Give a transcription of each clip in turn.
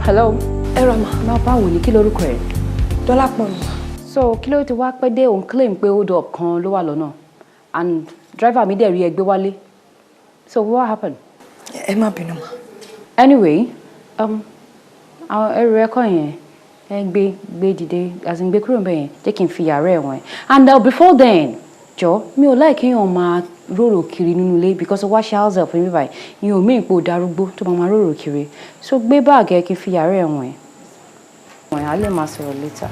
Hello. Ẹ rà mà. Má báwo ni, kí lorúkọ ẹ? Dọ́lápọ̀ ni. So kí ló ti wá pẹ́ dé? Òun claim pé hold up kan ló wà lọ́nà and driver mi dẹ̀ rí ẹ gbé wálé. So what happened? Ẹ má bínú mà. Anyway, àwọn ẹrù ẹ̀kọ́ yẹn, ẹ gbé gbé dìde, as in gbé kúrò níbẹ̀ yẹn, jẹ́ kí n fi yàrá ẹ̀ wọ̀n ẹ̀. And before then, jọ, mi ò láì kéèyàn máa róró kiri nínú ilé because wá ṣe house help mi báyìí, ìyẹn ò mí ìpò darúgbó tó máa máa róró kiri. So gbé báàgì ẹ kí n fi yàrá ẹ̀ wọ̀n ẹ̀. Wọ̀n ẹ̀ á lè máa sọ̀rọ̀ later.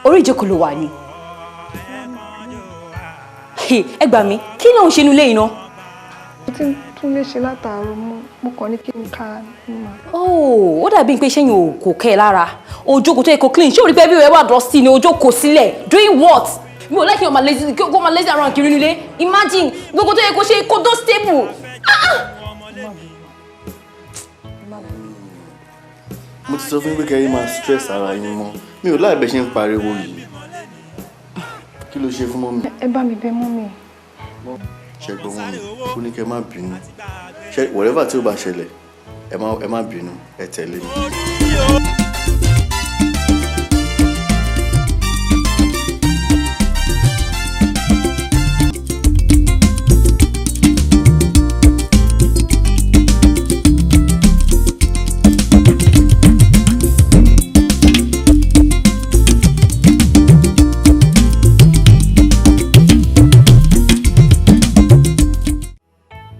Orí ìjókòó ló wà ní. Ẹ gbà mí, kí ló ń ṣe inú ilé yìí ná? Mo ti ń tún lè ṣe látàárọ̀, mo kàn ní kí n ka mà. Oh, ó dàbí pé ṣẹ́yìn ò kò kẹ́ ẹ lára. Ojókòó tó yẹ kó clean, ṣé o rí pé everywhere wà dusty ni? Ojókòó sílẹ̀ doing what? Mi ò like kí lazy, kó máa lazy around kiri nílé. Imagine, gbogbo tó yẹ kó ṣe kó dó stable. Ah! Mo ti sọ fún yín pé kẹ́yìn máa stress ara yín mọ́. Mi ò láì bẹ́ ṣe ń pariwo yìí. Kí ló ṣe fún mummy? Ẹ bá mi bẹ̀ mummy. Ṣe gbọ́ mummy, ó ní kẹ́ má bínú. Ṣé whatever tí ó bá ṣẹlẹ̀, ẹ má bínú, ẹ tẹ̀lé mi.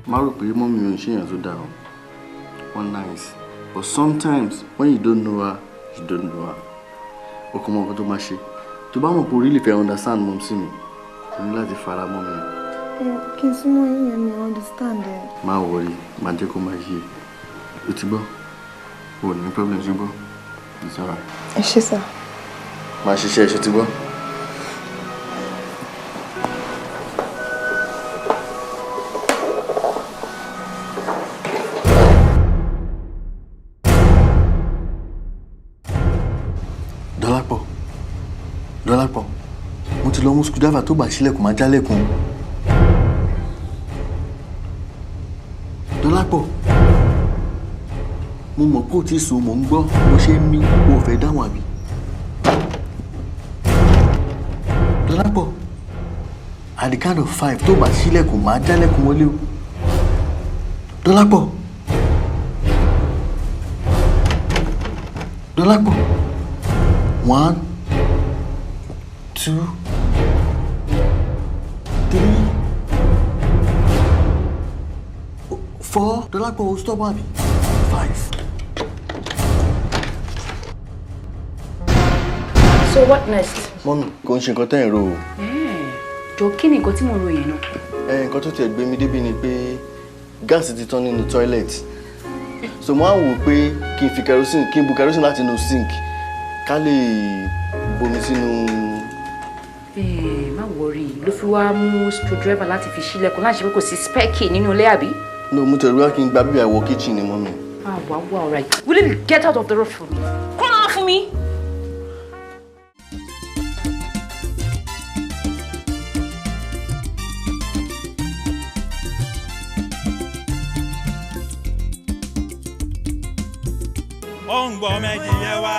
Má rò pé mummy mi ò ń ṣèyàn tó dáa o. Wọ́n nice, but sometimes when you don't know her, you don't know her. O kò mọ nǹkan tó máa ṣe. Tó bá mọ̀ pé o really fẹ́ understand mummy mi, o ní láti fara mọ́ mi. Kí n súnmọ́ yín yẹn, mi understand ẹ. Má worry, má jẹ́ kó máa yé e. O ti gbọ́? O ò ní problem, ṣe gbọ́? It's alright. Ẹ ṣé sir. Máa ṣiṣẹ́, ṣe ti gbọ́? Dọ́lápọ̀, Dọ́lápọ̀, mo ti lọ mú screwdriver, tó bá ṣílẹ̀kùn máa jálẹ̀kùn. Dọ́lápọ̀, mo mọ̀ pé ò tí ì sùn, mò ń gbọ́ bó ṣe ń mí, o ò fẹ́ dáhùn àbí? Dọ́lápọ̀, at the count of five, tó bá ṣílẹ̀kùn máa jálẹ̀kùn wọlé o. Dọ́lápọ̀, Dọ́lápọ̀, 1, 2, 3, 4. Dọ́lápọ̀, o stop àbí? 5. So what next? Mummy, kò ń ṣe nǹkan tẹ́ ẹ̀ ń rò o. Jọ, kí ni nǹkan tí mo rò yẹn náà? Ẹ nǹkan tó tiẹ̀ gbé mi débi ni pé gáàsì ti tán nínú toilet. So mo á wò pé kí n fi kerosene, kí n bu kerosene láti inú sink ká lè bomi sínú. Ẹ má worry, ló fi wá mú screwdriver láti fi ṣílẹ̀kùn láti ṣe pé kò sí spare key nínú ilé àbí? No, mo tẹ̀lé wá kí n gba bíbí àwọ̀ kitchen ni, mummy. Ah, wà wà alright. Will you get out of the road for me? Kúrò náà fún mi. Ó ń gbọ́ mẹ́jìyẹ wá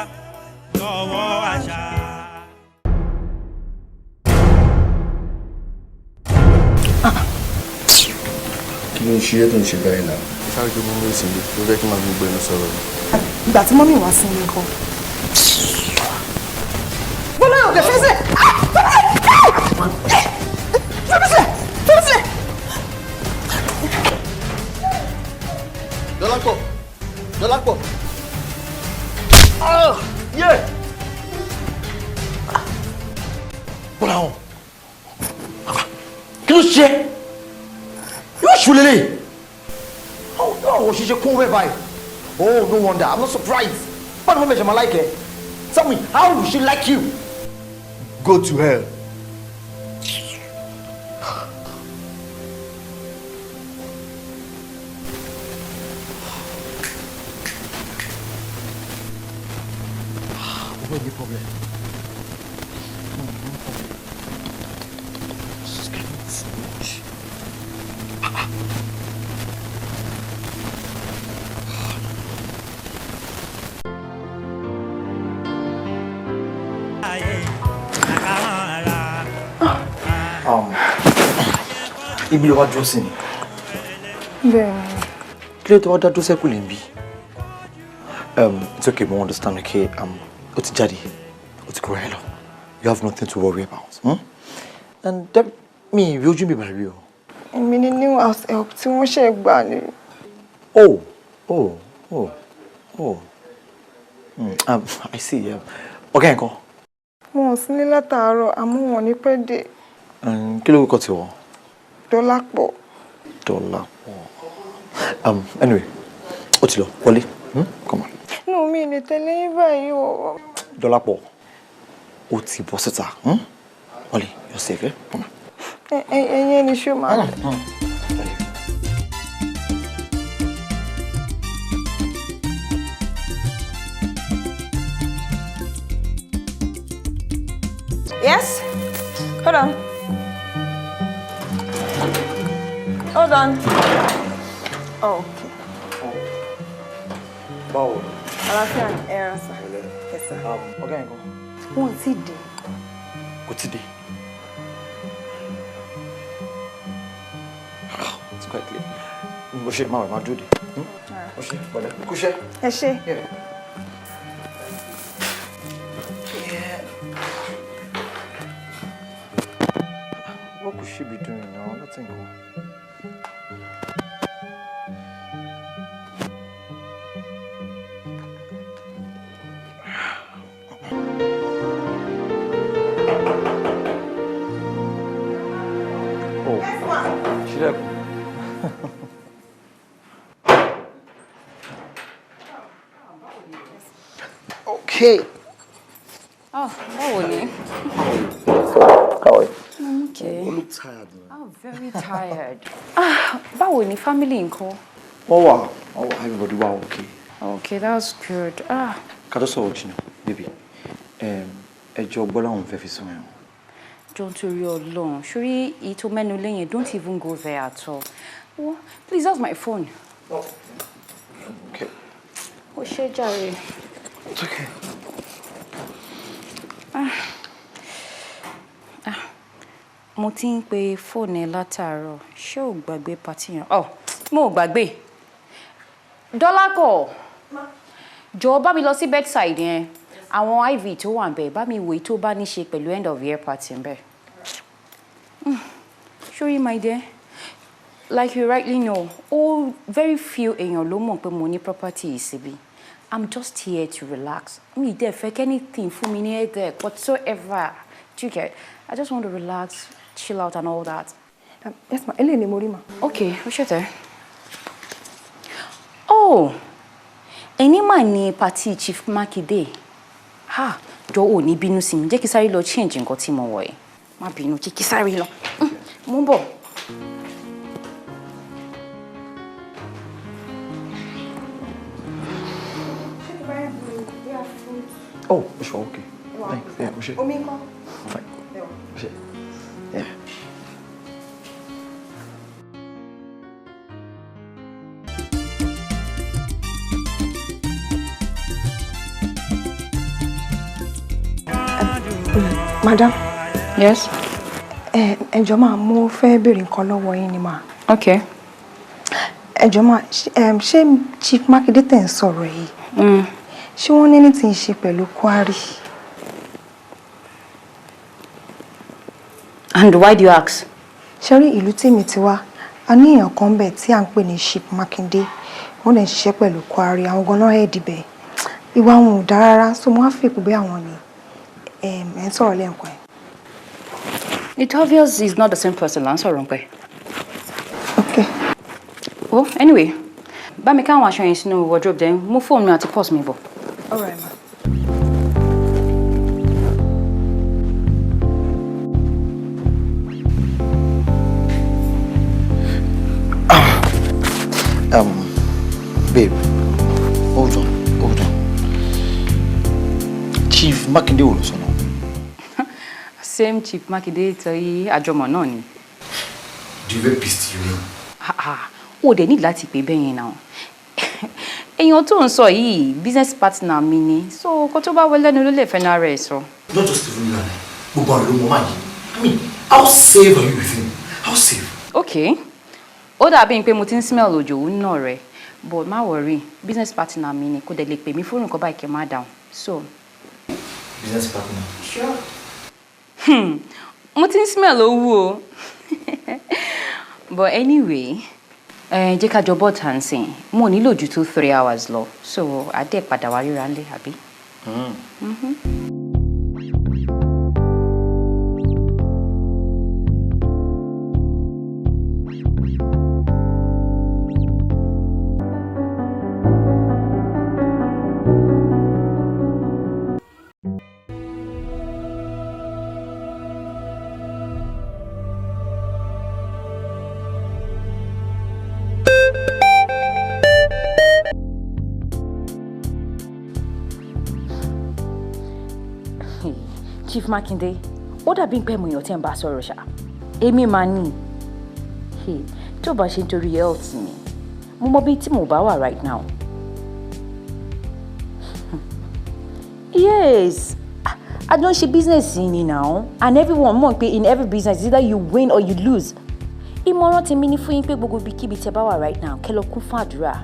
lọ́wọ́ àṣà. Kí ló ń ṣe é tó ń ṣe báyìí náà? Sáré pé mo ń rí ìsinmi ló fẹ́ kí n máa gbogbo ẹnu sọ̀rọ̀ ni. Ìgbà tí mummy wá sí mi nǹkan. Bọ́lá ò lè fẹ́ sílẹ̀. Fẹ́ sílẹ̀! Fẹ́ sílẹ̀! Dọ́lápọ̀, Dọ́lápọ̀. Ah! Yeah! Kí ló ṣe? Yóò ṣù lélẹ̀. Báwo ṣe ṣe kún wẹ́ báyìí? Oh, no wonder. I'm not surprised. Báwo ni mo fẹ́ ṣe máa like ẹ? Tell me, how will she like you? Go to hell. Owó ní problem. No, no problem. This is getting too much. Ah, ah. Ayé àkàmọ́ra. Ibi ló wá dúró sí ni. Bẹ́ẹ̀ ni. Kí ló tó wá dá dúró sẹ́kù lè ń bí? It's okay, mo understand, okay? Ó ti jáde, ó ti kúrò ẹ lọ. You have nothing to worry about. Hmm? And that, mi ìrí ojú mi bàrí rí o. Èmi ni new house help tí wọ́n ṣe gbà ni. Oh. I see, yeah. Ọ̀gá ẹ̀ ńkọ́? Wọn ò sí ní látàárọ̀, àmọ́ wọn ò ní pẹ́ dé. Kí ló kọ́ ti wọ̀? Dọ́lápọ̀. Dọ́lápọ̀. Anyway, ó ti lọ, wọlé. Come on. Inú mi lè tẹ̀lé yín báyìí o. Dọ́lápọ̀, ó ti bọ́ síta. Wọlé, you're safe, eh? Come on. Ẹ̀yin ẹni ṣó máa. Wọlé. Yes? Hold on. Hold on. Oh, okay. Báwo? Àlàáfíà ni ẹ rà sà. Yes, sir. Ọ̀gá ẹ̀ ńkọ́? Wọ́n ò tí ì dé. Kò tí dé. It's quite clear. Mo ṣe máa wẹ̀ máa dúró dé. Mo ṣe pẹ̀lẹ́. Kúṣẹ́. Ẹ ṣé. Yeah. Yeah. What could she be doing now? Let's go. Oh, ṣílẹ̀kùn. Okay. Oh, báwo ni? How are you? I'm okay. You look tired, man. I'm very tired. Ah, báwo ni family ńkọ́? Wọ́n wà, everybody wà okay. Okay, that's good. Ah, Ká tó sọ̀rọ̀ jìnnà, baby. Ẹjọ́ Gbọ́láhùn fẹ́ fi sún ẹ̀. Don't torí Ọlọ́run. Ṣorí èyí tó mẹ́nu lé yẹn, don't even go there at all. Oh, please, that's my phone. Okay. Ó ṣé jàre. It's okay. Ah, mo ti ń pe fóònù ẹ látàárọ̀. Ṣé o gbàgbé party yẹn? Oh, mo ò gbàgbé. Dọ́lápọ̀, jọ̀ọ́ bá mi lọ sí bedside yẹn. Àwọn IV tó wà ńbẹ̀, bá mi wò èyí tó bá ní ṣe pẹ̀lú end of year party ńbẹ̀. Sorry, my dear. Like you rightly know, all very few èèyàn ló mọ̀ pé mo ní property yìí síbí. I'm just here to relax. Mi dẹ̀ fẹ́ kí anything fún mi ní headache whatsoever. Do you get? I just want to relax, chill out and all that. Yes ma, eléyìí ni mo rí ma. Okay, ó ṣe tẹ́. Oh, ẹni mà ní party Chief Makinde. Ha, jọ ò ní bínú sí mi, jẹ́ kí sáré lọ change nǹkan tí mo wọ̀ yìí. Má bínú, jẹ́ kí sáré lọ. Mo ń bọ̀. Oh, sure, okay. Thanks. Yeah, ó ṣé. Omi ńkọ́? Fine. Ó ṣé. Yeah. Madam. Yes. Ẹ jọ̀ọ́ máa, mo fẹ́ béèrè nǹkan lọ́wọ́ yín ni mà. Okay. Ẹ jọ̀ọ́ máa, ṣé Chief Makinde tẹ̀ ń sọ̀rọ̀ yìí? Ṣé wọ́n ní anything ṣe pẹ̀lú quarry? And why do you ask? Ṣé rí ìlú tèmi ti wá, a ní èèyàn kan bẹ̀ tí à ń pè ní Chief Makinde. Wọ́n dẹ̀ ń ṣiṣẹ́ pẹ̀lú quarry, àwọn gan-an head ibẹ̀. Ìwà wọn ò dáa rárá, so mo wá fi pé bí àwọn ni ẹ̀ ń sọ̀rọ̀ lẹ́ẹ̀kan ẹ̀. It's obvious he's not the same person là ń sọ̀rọ̀ pẹ́. Okay. Well, anyway, bá mi káwọn aṣọ yẹn sínú wardrobe, then mú fóònù mi àti purse mi bọ̀. All right, ma. Babe, hold on, hold on. Chief Makinde wo ló sọ náà? Same Chief Makinde tí àjọmọ̀ náà ni. The rapist, you mean? Ah, ah, o dẹ̀ ní láti pè bẹ́ẹ̀ yẹn náà. Èèyàn tó ń sọ yìí, business partner mi ni, so kó tó bá wọlé lẹ́nu ló lè fẹ́ náà rẹ̀ sọ. Not just even you and I. Gbogbo àwọn ìlú mọ̀ máa yìí. I mean, how safe are you with him? How safe? Okay, ó dàbí pé mo ti ń smell òjò òun náà rẹ̀, but má worry, business partner mi ni, kò dẹ̀ lè pè mí fóònù kan báyìí kí n má dáhùn. So. Business partner. Sure. Mo ti ń smell owó o. But anyway, ẹ jẹ́ ká jọ bọ́ tàǹsìn. Mo nílò ju 2-3 hours lọ, so adé padà wá ríra ńlẹ̀, àbí? Mm. Chief Makinde, ó dàbí pé mo èèyàn tẹ́ ń bá sọ̀rọ̀ ṣá. Èmi máa ní. Tó bá ṣe nítorí health mi, mo mọ bí tí mo bá wà right now. Yes, I don't ṣe business yìí ni now, and everyone mọ̀ pé in every business, either you win or you lose. Ìmọ̀ràn tèmi ní fún yín pé gbogbo ibikíbi tẹ́ bá wà right now, kẹ́ lọ kún fún àdúrà.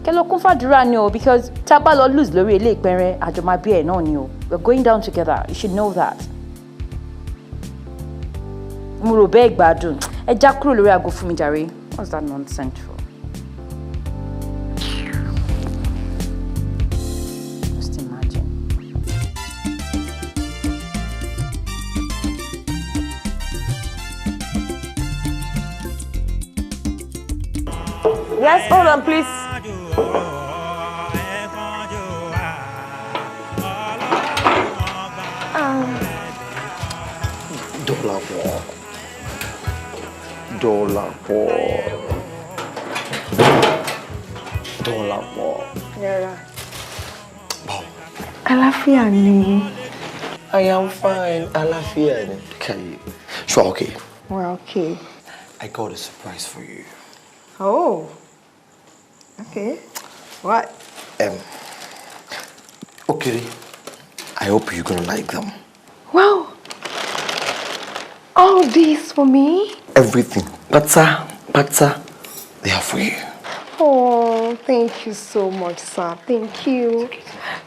Kẹ́ lọ kún fún àdúrà ni o, because tá a bá lọ lose lórí ilé ìpẹ́rẹ́, àjọ máa bí ẹ̀ náà ni o. We're going down together, you should know that. Mo rò bẹ́ẹ̀ gbádùn. Ẹ já kúrò lórí aago fún mi jàre. What's that nonsense for? Just imagine. Yes, hold on, please. Dọ́làpọ̀. Dọ́làpọ̀. Dọ́làpọ̀. Yàrá. Àlàáfíà ni. I am fine. Àlàáfíà ni. Okay. Sure, okay. We're okay. I got a surprise for you. Oh. Okay. What? Okay. I hope you're gonna like them. Wow. All these for me? Everything. Pata, pata, they are for you. Oh, thank you so much, sir. Thank you.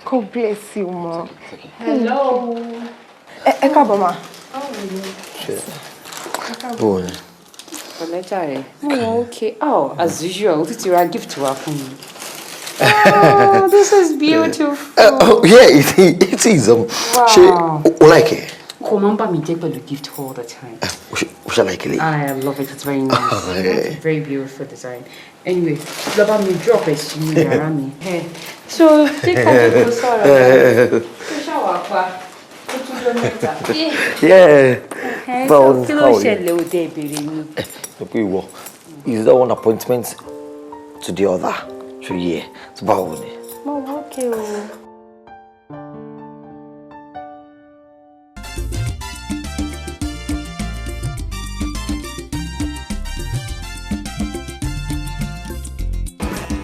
God bless you, ma. Hello. Ẹ káàbọ̀, ma. Bó ni? Pẹ̀lẹ́ jàre. Mo wà okay. Oh, as usual, o tún ti ra gift wá fún mi. Oh, this is beautiful. Oh, yeah, it is. Ṣé o like it? Kò máa ń bà mí jẹ́ pẹ̀lú gift all the time. O ṣe like it? I love it. It's very nice. Yeah. It's a very beautiful design. Anyway, lọ bá mi drop ẹ̀ sínú yàrá mi. So, jẹ́ ká jókòó sọ̀rọ̀. Tó ṣàwà pa. Ó tún jọ mẹ́ta. Yeah. Báwo Kí ló how are you? ṣẹlẹ̀ òde ìbéèrè mi? Sọ pé ìwọ, is that one appointment to the other? So yeah, so báwo ni? Mo wà okay o.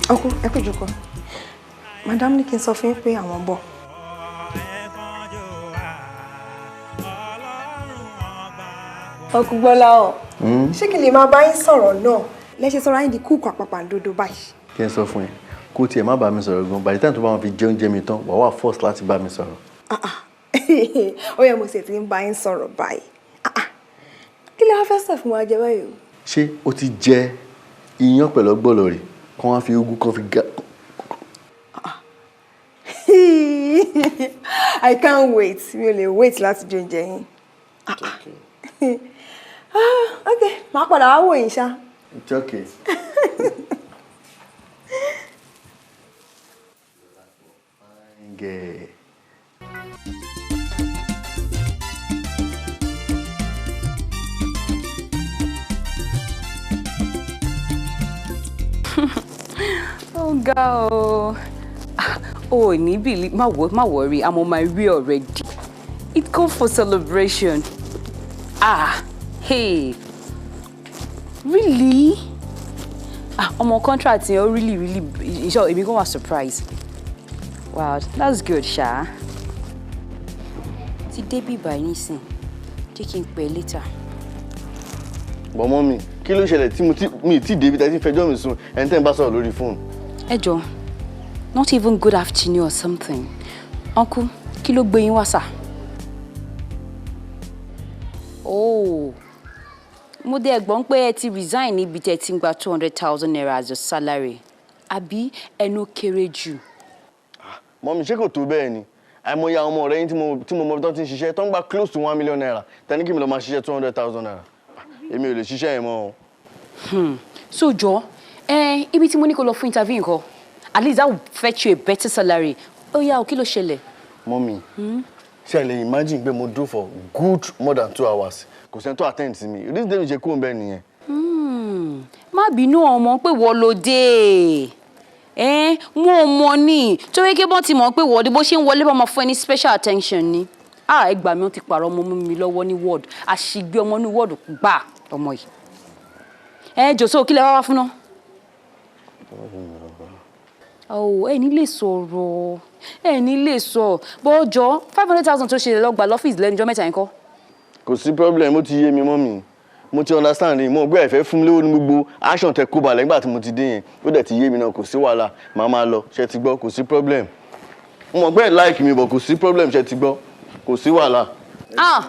Ọkú, ẹ kú ìjókòó. Madam ní kí n sọ fún yín pé àwọn ń bọ̀. Ọkú Gbọ́lá ọ̀. Ṣé kí n lè máa bá yín sọ̀rọ̀ náà? Lẹ́sẹ̀ sọ̀rọ̀ yín di kúùkù àpàpàǹdodo báyìí. Kí n sọ fún ẹ, kó tiẹ̀ má bá mi sọ̀rọ̀ gan, by the time tó bá wọn fi jẹ oúnjẹ mi tán, wàá wà force láti bá mi sọ̀rọ̀. Ah, ah. Ó yẹ mo sì ti ń bá yín sọ̀rọ̀ báyìí. Ah, ah. Kí lè wá fẹ́ sọ fún wa jẹ báyìí o? Ṣé o ti jẹ iyán pẹ̀lú ọgbọ̀lọ̀ rẹ̀ kán wá fi ugu kan fi ga? I can't wait. Mi ò lè wait láti jẹ oúnjẹ yín. Ah, ah. Ok, màá padà wá wò yín ṣá. It's okay. Fine girl. Oh, girl. Oh, ní má worry, I'm on my way already. It called for celebration. Ah, hey. Really? Ah, on my contract, you know, really, really, it become a surprise. Wow, that's good, Sha. Ti Debbie by nisin. Taking pay later. But mommy, kí ló ṣẹlẹ̀ tí mo ti mi ti Debbie tá ti fẹjọ́ mi sùn ẹni tẹ́ ń bá sọ̀rọ̀ lórí phone. Ẹ jọ̀ọ́, not even good afternoon or something. Uncle, kí ló gbé yín wá sà? Oh, mo dé ẹ̀gbọ́n pé ẹ ti resign níbi tẹ́ ti ń gba 200,000 naira as your salary. Àbí ẹnu kéré jù. Mọ́mí, ṣé kò tó bẹ́ẹ̀ ni? Àìmọye àwọn ọmọ ọ̀rẹ́ yín tí mo mọ ibi tó ti ń ṣiṣẹ́ tó ń gba close to 1 million naira. Tẹ́ni kí mi lọ máa ṣiṣẹ́ 200,000 naira. Èmi ò lè ṣiṣẹ́ yẹn mọ́ o. So jọ̀ọ́, ibi tí mo ní kó lọ fún interview nǹkan, at least that will fetch you a better salary. Ó yá o, kí ló ṣẹlẹ̀? Mọ́mí, ṣé ẹ lè imagine pé mo dúró for good more than 2 hours? Kò sẹ́ni tó attend sí mi. This day mi ṣe kúrò ń bẹ́ẹ̀ nìyẹn. Má bínú ọmọ pé wọ́n ló dé. Mo mọ̀ ní torí kí wọ́n ti mọ̀ pé wọ́n dé bó ṣe ń wọlé bá máa fún ẹ ní special attention ni. Ah, ẹ gbà mí, wọ́n ti pààrọ̀ ọmọ mi lọ́wọ́ ní ward. Àṣìgbé ọmọ ní ward gbà ọmọ yìí. Ẹ jọ̀sọ́, kí lẹ wá wá fún náà? Oh, ẹ ní lè sọ̀rọ̀, ẹ ní lè sọ bọ́jọ́ 500,000 tó ṣe lọ gbà lọ́fíìsì lẹ́nu ọjọ́ mẹ́ta yẹn kọ́. Kò sí problem, ó ti yé mi mọ́mí. Mo ti understand yín, mo gbé ẹ̀fẹ́ fún mi lówó ní gbogbo action tẹ kó balẹ̀ nígbà tí mo ti dé yẹn. Ó dẹ̀ ti yé mi náà, kò sí wàhálà, màá máa lọ, ṣe ti gbọ́, kò sí problem. Mo mọ̀ pé ẹ̀ like mi, but kò sí problem, ṣe ti gbọ́, kò sí wàhálà. Ah!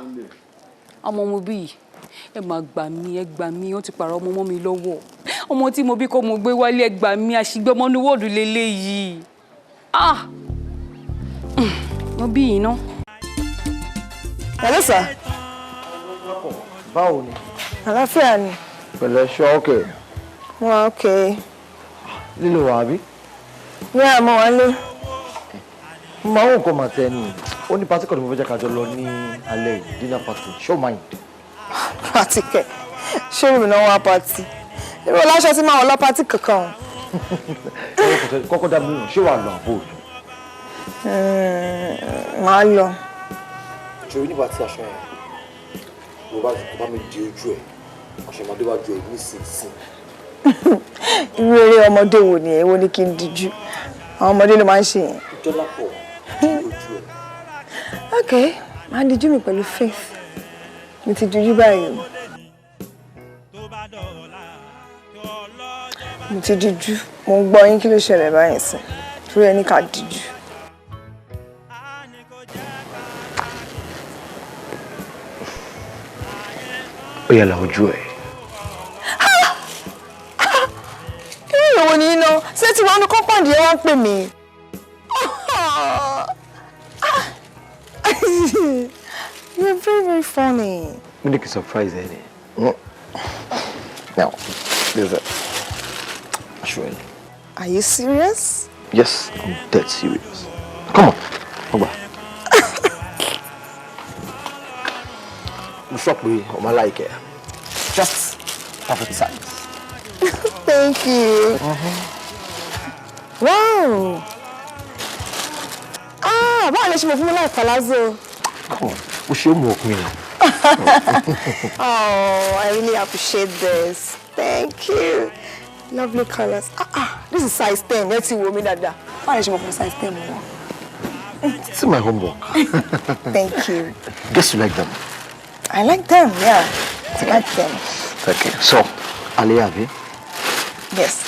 Ọmọ mo bí yìí, ẹ máa gbà mí, ẹ gbà mí, wọ́n ti pààrọ̀ ọmọ mọ́ mi lọ́wọ́. Ọmọ tí mo bí kọ́ mo gbé wálé, ẹ gbà mí, àṣìgbé ọmọ ní wọ́ọ̀dù lélẹ́yìí. Ah! Mo bí yìí ná. Hello, sir. Báwo ni? Àlàáfíà ni. Pẹ̀lẹ́, ṣọ́ okay? Mo wà okay. Lílo wà àbí? Ní àmọ́ wà lé. Mo máa ń wò nǹkan màtẹ́ ni. Ó ní party kan tí mo fẹ́ jẹ́ ká jọ lọ ní alẹ́ yìí, dinner party. Show mind. Party kẹ̀. Ṣé mi náà wá party? Èmi ò láṣọ tí máa wọ̀ lọ party kankan. Kọ́kọ́ dá mi lóhùn, ṣé wàá lọ àbò lọ? Màá lọ. Ṣòrí nígbà tí aṣọ yẹn, mo bá kó bá mi di ojú ẹ̀, ọ̀ṣẹ̀ máa déwájú ẹ̀ nísinsìnyí. Irú eré ọmọdé wo ni èwo ni kí n díjú? Àwọn ọmọdé ló máa ń ṣe yẹn. Dọ́lápọ̀, di ojú ẹ̀. Ok, màá díjú mi pẹ̀lú faith. Mi ti díjú báyìí o. Mo ti díjú. Mo ń gbọ́ yín, kí ló ṣẹlẹ̀ báyìí sí? Torí ẹ ní ká díjú. Ó yẹ là ojú ẹ̀. Irú ìwò ni iná? Ṣé tí wọ́n ní compound yẹn wá ń pè mí? You're very, very funny. Mo ní kí n surprise ẹ ni. Now, this is it. Aṣọ ẹ ni. Are you serious? Yes, I'm dead serious. Come on, ọgbà. Mo sọ pé ọmọ like ẹ. Just perfect size. Thank you. Wow. Ah, báwo lè ṣe mọ̀ fún mi láì palazzo? Come on, o ṣe é mú ọkùnrin náà. Oh, I really appreciate this. Thank you. Lovely colors. Ah, ah, this is size 10. Let's see wo mi dáadáa. Báwo lè ṣe mọ̀ fún mi size 10 mo wọ̀? It's my homework. Thank you. Guess you like them. I like them, yeah. I like them. Okay, so, alẹ́ àbí? Yes.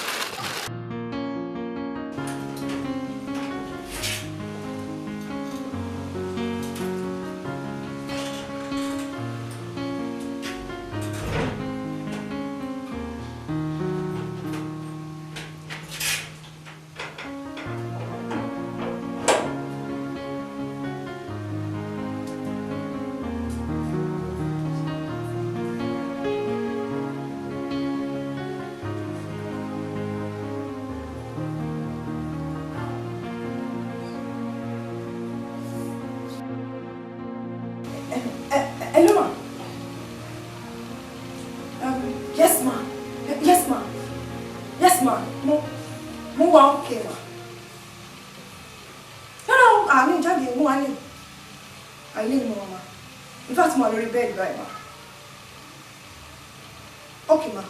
Yes ma, yes ma, yes ma, mo wà okay ma. No no, àmì ìjáde mo wà ní àìlè ni mo wà ma. In fact, mo wà lórí bẹ́ẹ̀dì báyìí ma. Okay ma.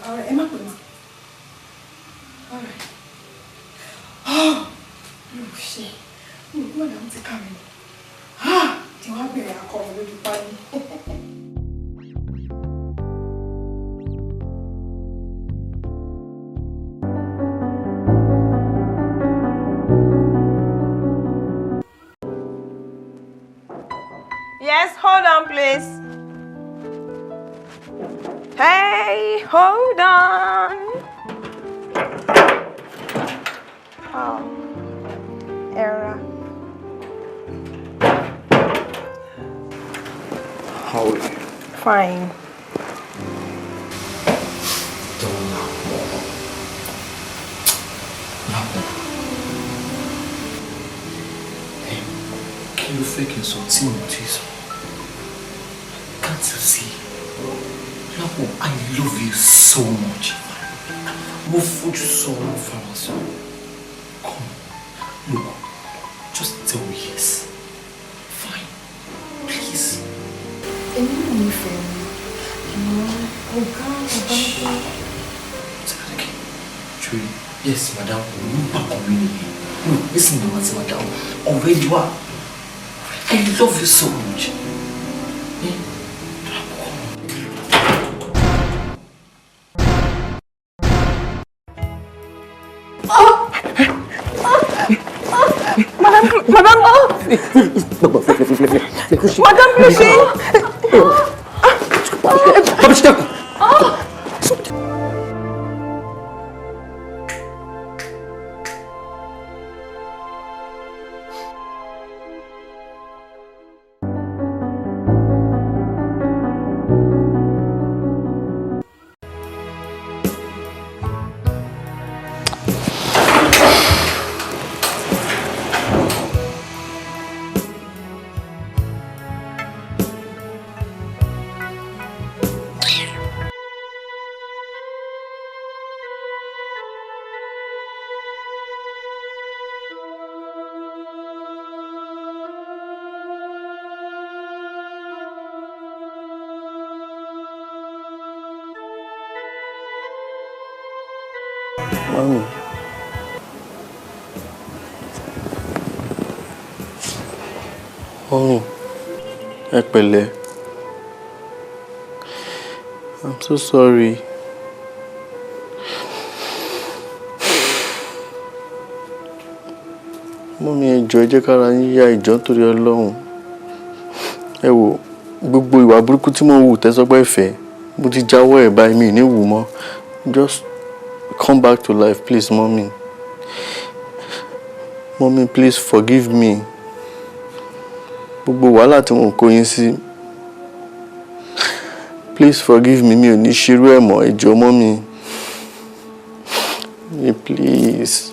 All right, ẹ má pè ma. All right. Oh, mi ò ṣe, mi ò gbọ́dọ̀ ti ká mi. Ah, tí wọ́n á bẹ̀rẹ̀ akọrin lójú pálí. Yes, hold on, please. Hey, hold on. Oh, error. How are you? Fine. Dọ́lápọ̀. Lápọ̀. Kí ló fẹ́ kí n sọ tí mo ti sọ? Can't you see? Lápọ̀, I love you so much. Mo fojú sọ, mo fara sọ. Come, look, just tell me yes. Fine, please. Èmi náà nífẹ̀ẹ́ mi, àmọ́ ọ̀gá ọba ń pẹ́. True. Yes, madam. Òun bá kan mi nìyẹn. No, listen to me, madam. Ọ̀rẹ́ you are. I love you so much. Eh? Madam, madam. Madam, please. Mami. Mami, ẹ pẹ̀lẹ́. I'm so sorry. Mami, ẹ jọ̀ọ́, ẹ jẹ́ kára yín yá, ẹ jọ̀ọ́ nítorí Ọlọ́run. Ẹ wò, gbogbo ìwà burúkú tí mo wù tẹ́sọ́pẹ́ ìfẹ́, mo ti jáwọ́ ẹ̀ báyìí, mi ò ní wù mọ́. Just come back to life, please, mommy. Mommy, please forgive me. Gbogbo wàhálà tí mo kó yín sí. Please forgive me, mi ò ní ṣerú ẹ̀ mọ́, ẹ jọ̀ọ́, mommy. Please.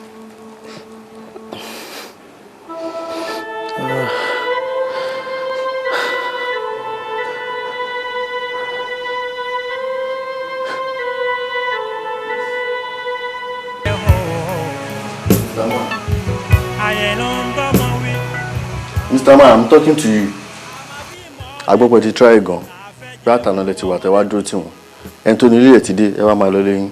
Mr. Man, I'm talking to you. Agbọ́pọ̀ ti try gan. Bí àtàná lẹ ti wà tẹ wá dúró tì wọ́n. Ẹni tó ní ilé ẹ̀ ti dé, ẹ wá máa lọ lẹ́yìn.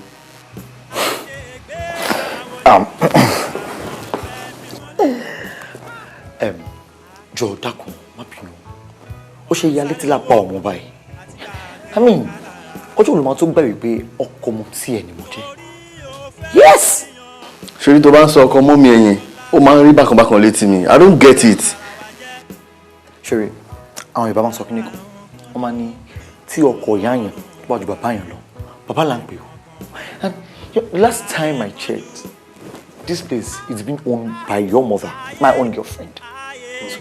Jọ̀ọ́ dákun, má bínú. Ó ṣe ya létí lápá ọmọ báyìí. I mean, ọjọ́ olùmọ̀ tó gbà wípé ọkọ ọmọ tí ẹ ni mo jẹ́. Yes! Ṣé tó bá ń sọ ọkọ mọ́ mi ẹ̀yìn, ó máa ń rí bákan bákan létí mi. I don't get it. Ṣeré, àwọn Yorùbá máa ń sọ kíní kan, wọ́n máa ní tí ọkọ ìyá yẹn tó bá ju bàbá yẹn lọ, bàbá là ń pè ó. And last time I checked, this place is being owned by your mother, my own girlfriend. So,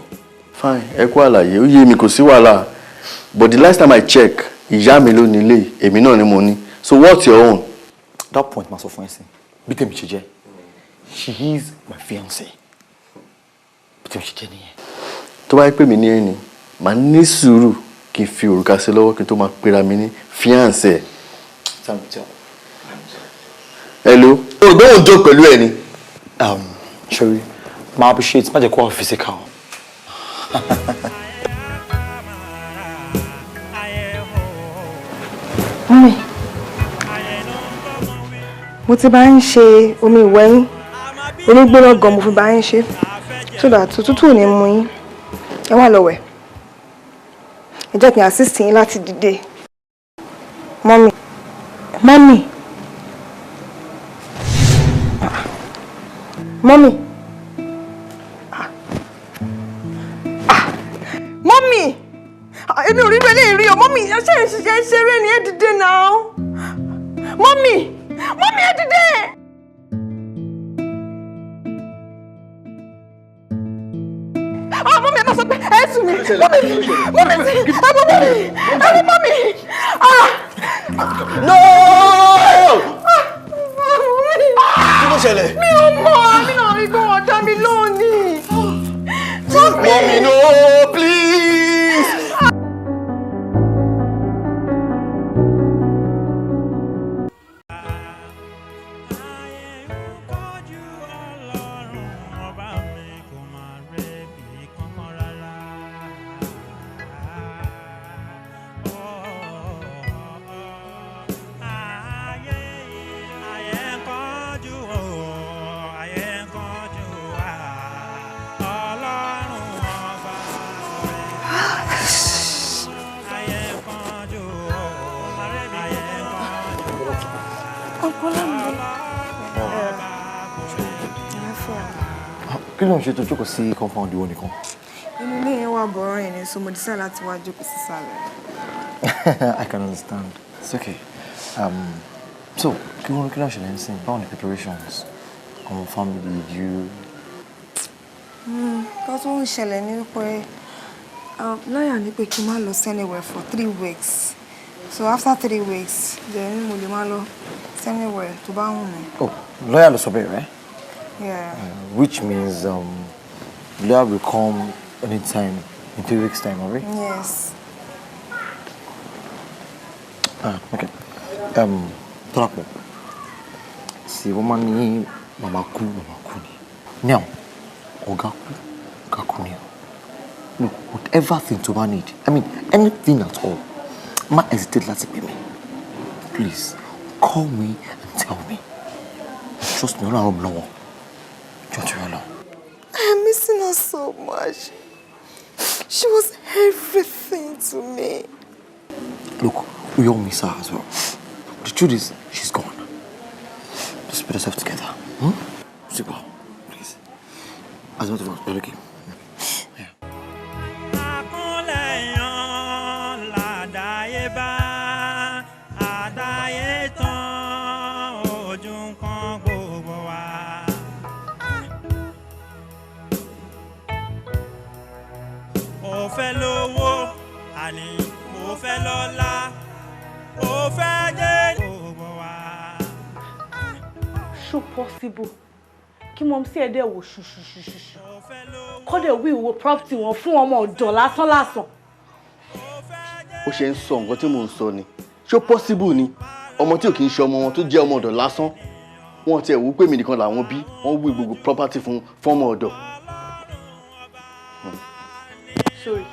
fine, ẹ kú àlàyé, ó yé mi, kò sí wàhálà. But the last time I check, ìyá mi ló ní ilé, èmi náà ni mo ní. So what's your own? That point máa sọ fún ẹ sìn, bí tèmi ṣe jẹ́, she is my fiancée. Bí tèmi ṣe jẹ́ nìyẹn. Tó bá pè mí ní ẹni, màá ní sùúrù Kí n fi òrùka sí lọ́wọ́ kí n tó máa pera mi ní fiancé. Time will tell. Hello. Ògbóhùn jó pẹ̀lú ẹ ni. Sorry, ma appreciate má jẹ́ kó wà physical. Mummy, mo ti bá ń ṣe omi ìwẹ̀ yín, omi gbóná gan mo fi bá ń ṣe, so that òtútù ò ní mú yín. Ẹ wá lọ wẹ̀. Ẹ jẹ́ kí n assist yín láti dìde. Mummy, mummy, mummy, mummy, èmi ò rí bẹ́ẹ̀ lè rí o, mummy, ẹ ṣe ń ṣiṣẹ́ ṣeré ni, ẹ dìde náà. Mummy, mummy, ẹ dìde. Ah, mummy, ẹ má sọ pé ẹ sùn mí. Mummy, mummy, ẹ mú mummy, ẹ mú mummy. Ah! No! Kí ló ṣẹlẹ̀? Mi ò mọ̀, mi náà rí pé wọ́n dá mi lónìí. Mummy, no, please. Kí ló ń ṣe tó jókòó sí compound ìwọ nìkan? Inú ilé yẹn wà boring ni, so mo decide láti wá jókòó sísàlẹ̀. I can understand. It's okay. So, kí ló ń ṣẹlẹ̀ ń sìn? Báwo ni preparations? Àwọn family, you? Nǹkan tó ń ṣẹlẹ̀ ni pé lawyer ní pé kí n má lọ anywhere for 3 weeks. So after 3 weeks, then mo lè má lọ anywhere tó bá wù mí. Oh, lawyer ló sọ bẹ́ẹ̀, right? Yeah. Which means lawyer will come anytime in 3 weeks' time, alright? Yes. Ah, okay. Tọ́lápọ̀, sí wọ́n máa ní màmá kú, màmá kú ni. Now, ọ̀gá kú, ọ̀gá kú ni o. Look, whatever thing tó bá need, I mean anything at all, má hesitate láti pè mí. Please, call me and tell me. Trust me, Ọlọ́run ràn mí lọ́wọ́. Jọ̀ọ́ tó yọ lọ. I am missing her so much. She was everything to me. Look, we all miss her as well. The truth is, she's gone. Just put yourself together. Hmm? Sleep well, please. As a matter of fact, okay. Àkúnlẹ̀yàn làdáyébá, àdáyé tán, ojú ń kan gbogbo wa. Ó fẹ́ lówó, àní ó fẹ́ lọ́lá, ó fẹ́ jẹ́ gbogbo wa. Ṣó possible kí mumsy ẹ̀ dẹ̀ wò ṣùṣùṣùṣù, kọ́ dẹ̀ wí ìwò property wọn fún ọmọ ọ̀dọ̀ lásán lásán? Ó ṣe ń sọ nǹkan tí mò ń sọ ni. Ṣó possible ni? Ọmọ tí ò kì í ṣe ọmọ wọn, tó jẹ́ ọmọ ọ̀dọ̀ lásán, wọn tiẹ̀ wú pé mi nìkan làwọn bí, wọ́n wí gbogbo property fún fọ́mọ ọ̀dọ̀. Sorry,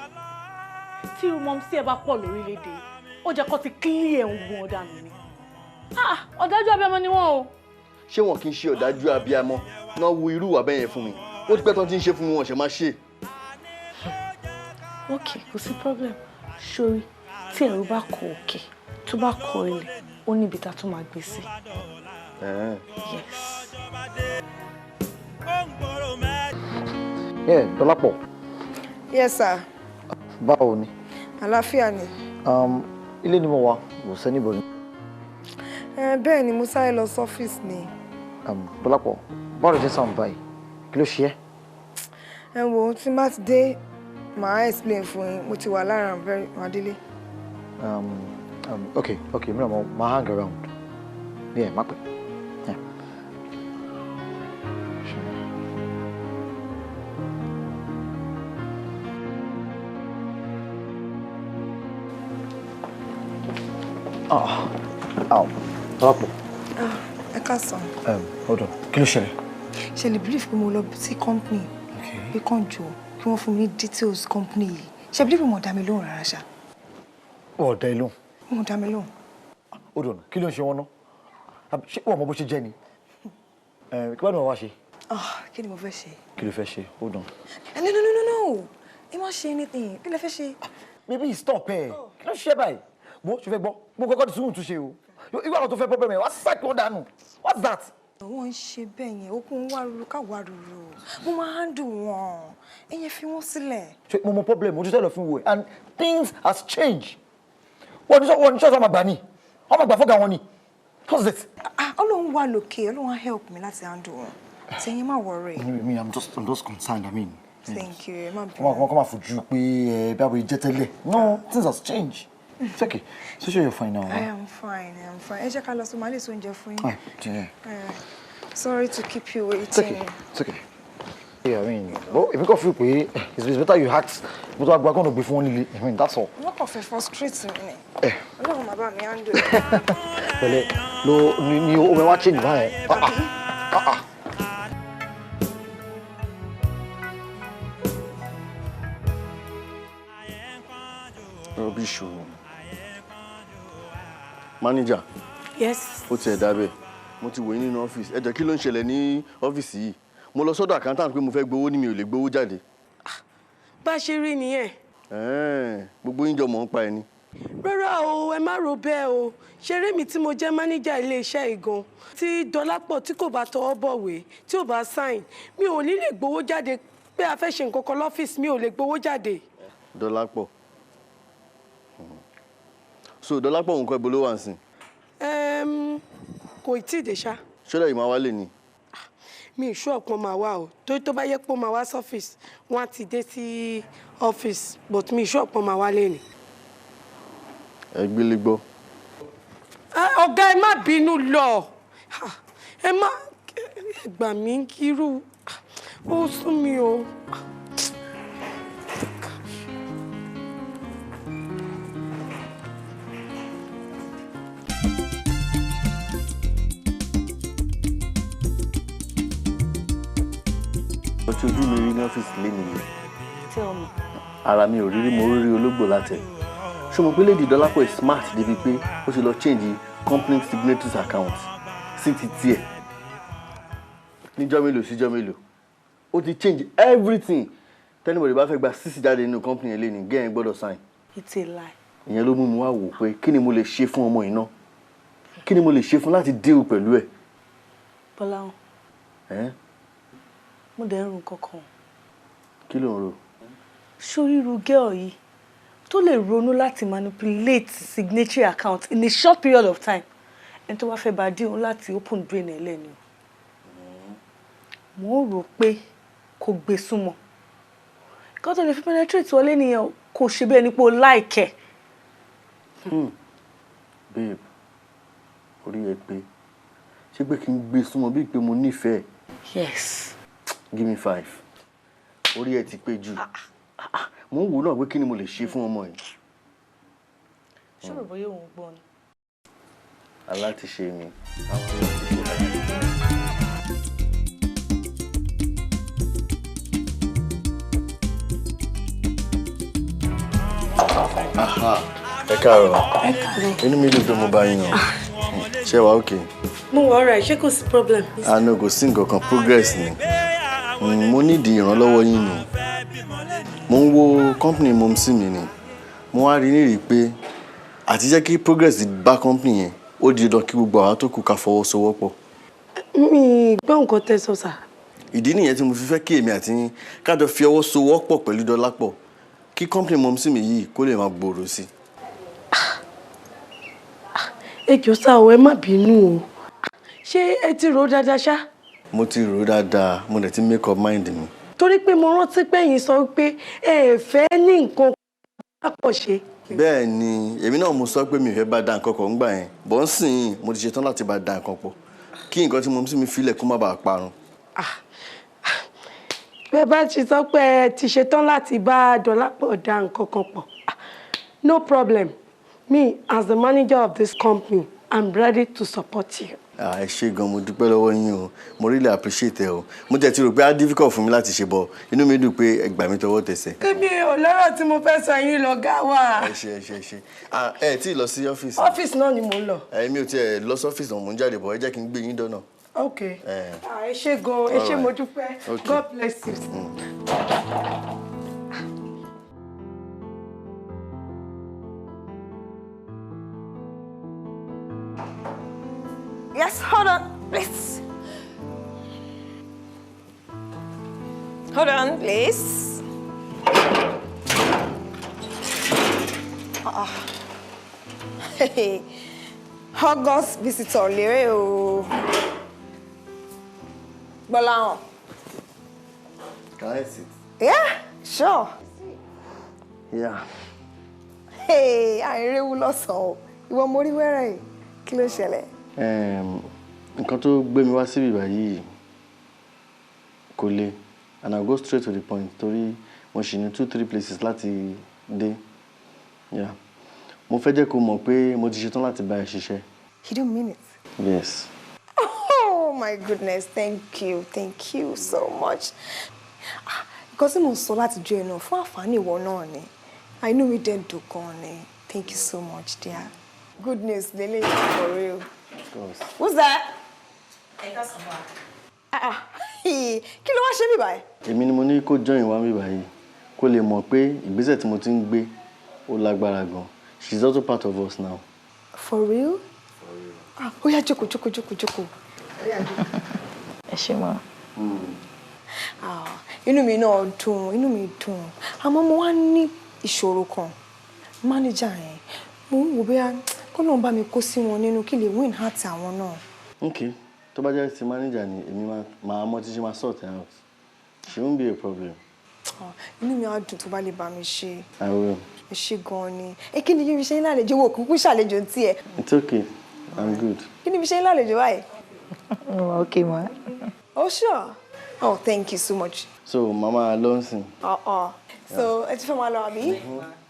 tí irú mumsy ẹ̀ bá pọ̀ lórílẹ̀‐èdè, ó jẹ́ kó ti clear ẹ̀ ń gun ọ̀dànù ni. Ah, ọ̀dájú abiyamọ ni wọ́n o. Ṣé wọn kì í ṣe ọ̀dájú abiyamọ náà wu irú ìwà bẹ́ẹ̀ yẹn fún mi? Ó ti pẹ́ tán tí ń ṣe fún mi, wọn ṣe máa ṣe. Ok, kò sí problem. Sorry, tí ẹ̀rù bá kọ òkè, tó bá kọ ilẹ̀, ó níbi tá a tún máa gbé sí. Yes. Yeah, Dọ́lápọ̀. Yes, sir. Báwo ni? Àlàáfíà ni. Ilé ni mo wà, kò sí anybody. Bẹ́ẹ̀ ni, mo sáré lọ sọ́fíìsì ni. Dọ́lápọ̀, báwo ló ṣe sound báyìí? Kí ló ṣe ẹ́? Ẹ wo, tí n bá ti dé, màá explain fún yín. Mo ti wà lára very Adélé. Okay, mi náà mo máa hang around. Yeah, má pẹ́. Yeah. Sure. Dọ́lápọ̀. Ẹ káàsán. Hold on, kí ló ṣẹlẹ̀? Ṣe lè believe pé mo lọ sí company pé kàn jọ kí wọ́n fún mi ní details company yìí. Ṣe believe pé mo dá mi lóhùn rárá ṣá. Wọ́n dá ẹ lóhùn. Mo dá mi lóhùn. Hold on, kí ló ń ṣe wọn náà? Ṣé wọ́n mọ bó ṣe jẹ́ ni? Kí wàá ní wọ́n wá ṣe? Kí ni mo fẹ́ ṣe? Kí ló fẹ́ ṣe? Hold on. No, no, no, no, no. Ẹ má ṣe anything. Kí lẹ fẹ́ ṣe? Maybe stop ẹ. Kí ló ṣe báyìí? Mo ṣe fẹ́ gbọ́. Mo kọ́kọ́ ti sùúrù túnṣe o. Ìwé àwọn tó fẹ́ problem ẹ̀ wá sáàkì wọn dànù. What's that? Wọ́n ń ṣe bẹ́ẹ̀ yẹn, okun wá ruru ká wá ruru. Mo máa handle wọn. Ẹ̀yin fi wọ́n sílẹ̀. Ṣé mo mọ problem ojú tẹ́lẹ̀ fún wo ẹ̀ and things has changed. Wọ́n ní ṣọ́ọ̀ṣì ọmọ àgbà ni. Ọmọ àgbà fọ́gà wọn ni. What's it? Ọlọ́run wà lókè, Ọlọ́run á help mi láti handle wọn. Ṣé má worry. Me, I'm just concerned, I mean. Thank you. Ẹ má bínú. Kọ́má kọ́má fojú pé ẹ bí àwọn ìjẹ́ tẹ́lẹ̀. No, things has changed. It's okay. So sure you're fine now. I am fine. I am fine. Ẹ jẹ́ ká lọ sí màá lè so oúnjẹ fún yín. Yeah. Sorry to keep you waiting. It's okay. It's okay. Yeah, I mean, well, if you got feel pé it's better you act. Mo tó gba gbọ́dọ̀ gbé fún wọn nílé. I mean, that's all. Wọ́n kàn fẹ́ frustrate mi ni. Ọlọ́run bàbá mi handle. Pẹ̀lẹ́ lo ni o mẹ wá change báyẹn. Rubbish o. Manager. Yes. Ó tiẹ̀ dábẹ́. Mo ti wò yín nínú ọ́fíìsì. Ẹ jọ̀ọ́ kí ló ń ṣẹlẹ̀ ní ọ́fíìsì yìí? Mo lọ sọ́dọ̀ accountant pé mo fẹ́ gbowó ní mi ò lè gbowó jáde. Bá a ṣe rí nìyẹn. Gbogbo yín jọ mọ̀ ń pa ẹni. Rárá o, ẹ má ro bẹ́ẹ̀ o. Ṣeré mi tí mo jẹ́ mánéjà iléeṣẹ́ ìgan tí Dọ́lápọ̀ tí kò bá tọwọ́ bọ̀wé tí ò bá sign mi ò ní lè gbowó jáde pé a fẹ́ ṣe nǹkan kan lọ́fíìsì mi ò lè gbowó jáde. Dọ́lápọ̀. So Dọ́lápọ̀ nǹkan ibo ló wà nísìn? Kò tí ì dé ṣá. Ṣọlá yìí máa wálé ni. Mi ì ṣú ọ̀pọ̀ máa wá o, torí tó bá yẹ pé ó máa wá sọ́fíìsì, wọ́n á ti dé sí ọ́fíìsì, but mi ì ṣú ọ̀pọ̀ máa wálé ni. Ẹ gbélé gbọ́. Ọ̀gá ẹ má bínú lọ, ẹ má gbà mí kírú, ó sún mi o. Ọtí ojú mi rí ní ọ́fíìsì lẹ́nu yìí. Tell me. Ara mi ò rí rí mo rí ológbò látẹ̀. Ṣé mo pé Lady Dọ́lápọ̀ is smart débi pé ó ti lọ change company signatories account sí ti tiẹ̀. Níjọ́ mélòó síjọ́ mélòó. Ó ti change everything. Tẹ́nibọ̀dì bá fẹ́ gba sísì jáde nínú company lẹ́nu gẹ́yìn gbọ́dọ̀ sign. It's a lie. Ìyẹn ló mú mi wá wò pé kí ni mo lè ṣe fún ọmọ yìí náà? Kí ni mo lè ṣe fún láti deal pẹ̀lú ẹ̀? Bọ́láhùn. Mo dẹ̀ ń ro nǹkan kan. Kí ló ń ro? Ṣoríru girl yìí tó lè ronú láti manipulate signatory account in a short period of time. Ẹni tó bá fẹ́ bá dín òun láti open brain ẹ̀ lẹ́nu. Mo ń rò pé kò gbé súnmọ́. Nǹkan tó lè fi penetrate wọlé nìyẹn kò ṣe bí ẹni pé o like ẹ̀. Babe, orí ẹ pé ṣé pé kí n gbé súnmọ́ bíi pé mo nífẹ̀ẹ́? Yes. Give me 5. Orí ẹ ti pé jù. Mo ń wò náà pé kí ni mo lè ṣe fún ọmọ yìí. Ṣé rò bóyá òun gbọ́ ni? Alátiṣe mi. Àwọn alátiṣe mi. Aha, ẹ káàárọ̀. Inú mi dùn pé mo bá yín o. Ṣé wàá okay? Mo wà alright, ṣé kò sí problem? Àná kò sí nǹkan kan, progress ni. Mo nídìí ìrànlọ́wọ́ yín ni. Mo ń wo company mumsy mi ni. Mo wá rí nírìí pé àti jẹ́ kí progress bá company yẹn, ó di dandan kí gbogbo àwọn tó kù ká fọwọ́sowọ́pọ̀. Mi gbọ́ nǹkan tẹ́ sọ sà. Ìdí nìyẹn tí mo fi fẹ́ kí èmi àti yín ká jọ fi ọwọ́ sowọ́pọ̀ pẹ̀lú Dọ́lápọ̀ kí company mumsy mi yìí kó lè máa gbòòrò sí. Ẹ jọ̀ọ́ sà o, ẹ má bínú o. Ṣé ẹ ti rò ó dáadáa ṣá? Mo ti rò ó dáadáa, mo dẹ̀ ti make up mind mi. Torí pé mo rántí pé ẹ̀yin sọ pé ẹ fẹ́ ní nǹkan pọ̀ ṣe. Bẹ́ẹ̀ ni, èmi náà mo sọ pé mi ò fẹ́ bá da nǹkan kan ńgbà yẹn. Bọ́ ń sìn yín, mo ti ṣetán láti bá da nǹkan pọ̀. Kí nǹkan tí mo sì mi filẹ̀ kó má bàa parun. Bẹ́ẹ̀ bá ti sọ pé ẹ ti ṣetán láti bá Dọ́lápọ̀ da nǹkan kan pọ̀. No problem. Me, as the manager of this company, I'm ready to support you. Ah, ẹ ṣé gan, mo dúpẹ́ lọ́wọ́ yín o. Mo really appreciate ẹ o. Mo tẹ̀ ti rò pé á difficult fún mi láti ṣe bọ̀. Inú mi dùn pé ẹ gbà mí tọwọ́ tẹsẹ̀. Èmi ò lọ́rọ̀ tí mo fẹ́ sọ yín lọ́gá wa. Ẹ ṣé, ẹ ṣé, ẹ ṣé. Ah, ẹ tí ì lọ sí ọ́fíìsì. Ọ́fíìsì náà ni mò ń lọ. Èmi ò tiẹ̀ lọ sí ọ́fíìsì náà, mò ń jáde bọ̀. Ẹ jẹ́ kí n gbé yín dọ́nà. Ok. Ah, ẹ ṣé gan, ẹ ṣé, mo dúpẹ́. Okay. God bless you. Yes, hold on, please. Hold on, please. Ah. August visitor lérè o. Gbọ́láhàn. Can I sit? Yeah, sure. Yeah. Hey, àìréwu lọ́sàn-án o. Ìwọ mo rí wẹ́rẹ̀ yìí. Kí ló ṣẹlẹ̀? Nǹkan tó gbé mi wá síbí báyìí kò le, and I'll go straight to the point torí mo ṣì ní 2-3 places láti dé. Yeah. Mo fẹ́ jẹ́ kó mọ̀ pé mo ti ṣetán láti bá ẹ ṣiṣẹ́. You don't mean it. Yes. Oh my goodness, thank you, thank you so much. Ah, nǹkan tí mo sọ láti jọ ẹ náà fún àǹfààní ìwọ náà ni. Inú mi dẹ̀ dùn gan ni. Thank you so much, dear. Good news, lele, for real. Of course. Who's that? Ah, ah, kí ló wá ṣe mí báyìí? Èmi ni mo ní kó join wa mí báyìí kó lè mọ̀ pé ìgbésẹ̀ tí mo ti ń gbé ó lágbára gan. She's also part of us now. For real? For real. Ah, ó yá, jókòó, jókòó, jókòó, jókòó. Ẹ ṣé ma. Ah, inú mi náà dùn, inú mi dùn. Àmọ́ mo wá ní ìṣòro kan. Manager yẹn, mo ń wò bóyá kó lóun bá mi kó sí wọn nínú kí lè win heart àwọn náà. Okay, tó bá jẹ́ ti manager ni, èmi máa mọ títí máa sort out. She won't be a problem. Ah, inú mi á dùn tó bá lè bá mi ṣe. I will. Ẹ ṣé gan ni. Ẹ kí ni kí n fi ṣe yín lálejò? Wo kúkú ṣàlejò tiẹ̀. It's okay, I'm good. Kí ni fi ṣe yín lálejò báyìí? Okay ma. Oh sure. Oh, thank you so much. So mama Alonso. So ẹ ti fẹ́ máa lọ àbí?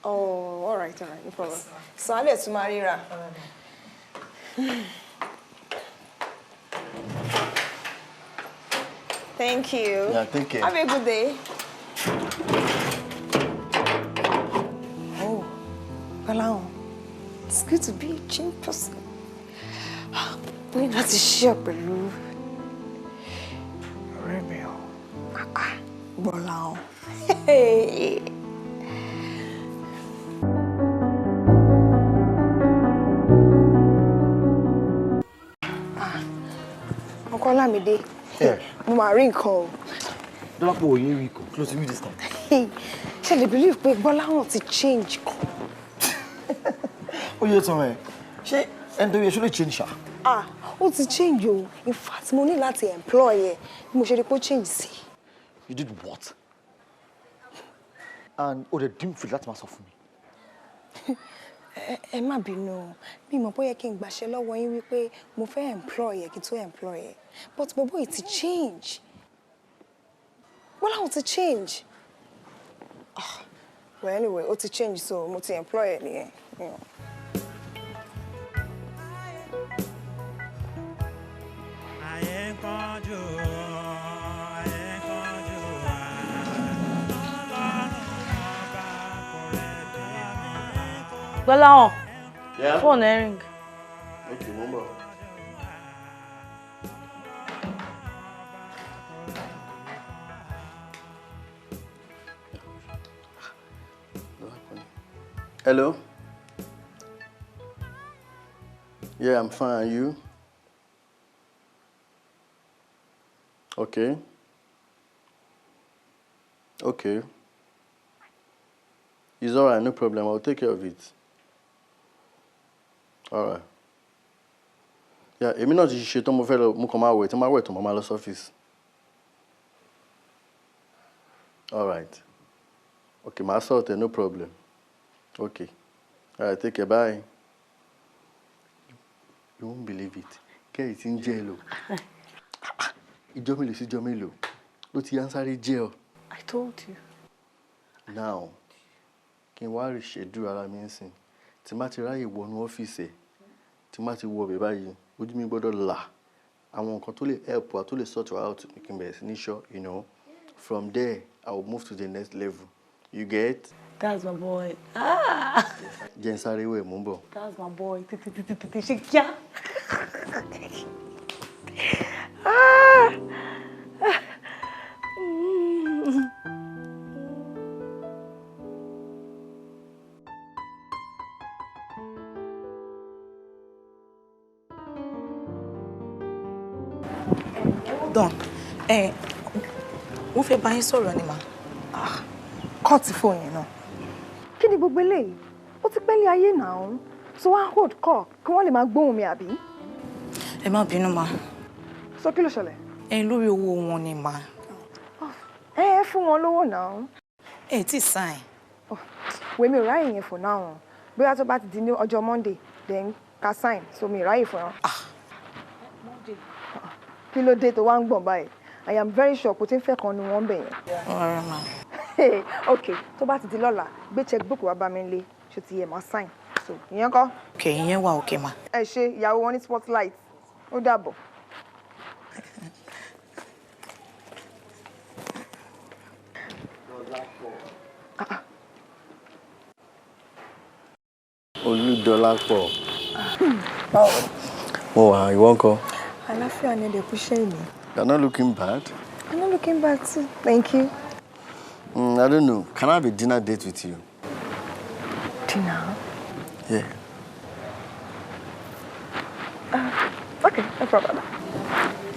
Oh, all right, no problem. So a lè tún máa ríra. Thank you. Yeah, take care. Have a good day. Oh, Gbọ́láhàn, it's good to be a gym person. Mo ní láti share pẹ̀lú ọ̀rẹ́ mi o. Gbọ́láhàn. Ọkọ Ọlámídé, mo máa rí nǹkan o. Dọ́lápọ̀ òye rí kò, kí ló ti rí this time? Ṣé lè believe pé Gbọ́láhàn ti change kan? Ó yẹ tán ẹ, ṣé ẹni tó yẹ ṣó lè change ṣá? Ah, ó ti change o. In fact, mo ní láti employ ẹ bí mo ṣe rí pé ó change sí. You did what? And o dẹ̀ dín fìdí láti máa sọ fún mi. Ẹ má bínú o, mi mọ̀ bóyá kí n gbàṣẹ lọ́wọ́ yín wípé mo fẹ́ employ ẹ kí n tó employ ẹ. But bọ̀bọ́ yìí ti change. Gbọ́láhàn ti change. Ah, well anyway, ó ti change so mo ti employ ẹ nìyẹn. Ayé ń kánjú, ayé ń kánjú wá. Gbọ́láhàn, Yeah? fóònù ẹ ring. Okay, mo ń bọ̀. Hello? Yeah, I'm fine. And you? Okay. Okay. It's all right, no problem. I'll take care of it. All right. Yeah, èmi náà ti ṣe tán, mo fẹ́ lọ, mo kàn máa wẹ̀, tí máa wẹ̀ tán, mo máa lọ sọ́fíìsì. All right. Okay, màá sort ẹ̀, no problem. Okay. All right, take care, bye. You won't believe it. Kẹ́yì tí ń jẹ́ ẹ lò. Ìjọ mélòó sí ìjọ mélòó ló ti yá ń sáré jẹ́ ọ. I told you. Now, kí n wá reschedule ara mi ń sìn. Tí Tí n bá ti ráyè wọnú ọ́fíìsì ẹ̀, tí n bá ti wọ bẹ̀ báyìí, ojú mi gbọ́dọ̀ là. Àwọn nǹkan tó lè help wa, tó lè sort wa out, kí n bẹ̀rẹ̀ sí ní ṣọ́, you know. From there, I will move to the next level. You get? That's my boy. Ah! Jẹ́ n sáré wẹ̀, mò ń bọ̀. That's my boy. Tètè tètè tètè ṣe kíá. Ah! Mm. Don, wọ́n fẹ́ bá yín sọ̀rọ̀ ni mà. Kọ́ọ̀tì fóònù yẹn náà. Kí ni gbogbo eléyìí? Ó ti pẹ́ ní ayé náà. So wá hold call kí wọ́n lè máa gbóhùn mi àbí? Ẹ má bínú mà. So kí ló ṣẹlẹ̀? Ẹ lórí owó wọn ni mà. Ẹ fún wọn lówó náà. Ẹ tí sign. Wèmi mi ò ráyè yẹn for now. Bóyá tó bá ti di ní ọjọ́ Monday then ká sign, so mi ò ráyè fún wọn. Kí ló dé tó wá ń gbọ̀n báyìí? I am very sure kò tí ń fẹ́ kan nu wọn bẹ̀ yẹn. Rárá mà. Ok, tó bá ti di lọ́la, gbé checkbook wá bá mi lé, ṣó ti yẹ, máa sign. So ìyẹn kọ́. Ok, ìyẹn wà ok mà. Ẹ ṣe ìyàwó wọn ní spotlight. Ó dàbọ̀. Olúdọlápọ̀. Mo wà, ìwọ ńkọ́? Àlàáfíà ni, ẹ̀dẹ̀ kú iṣẹ́ mi. You're not looking bad. I'm not looking bad too. Thank you. I don't know. Can I have a dinner date with you? Dinner? Yeah. Okay, no problem.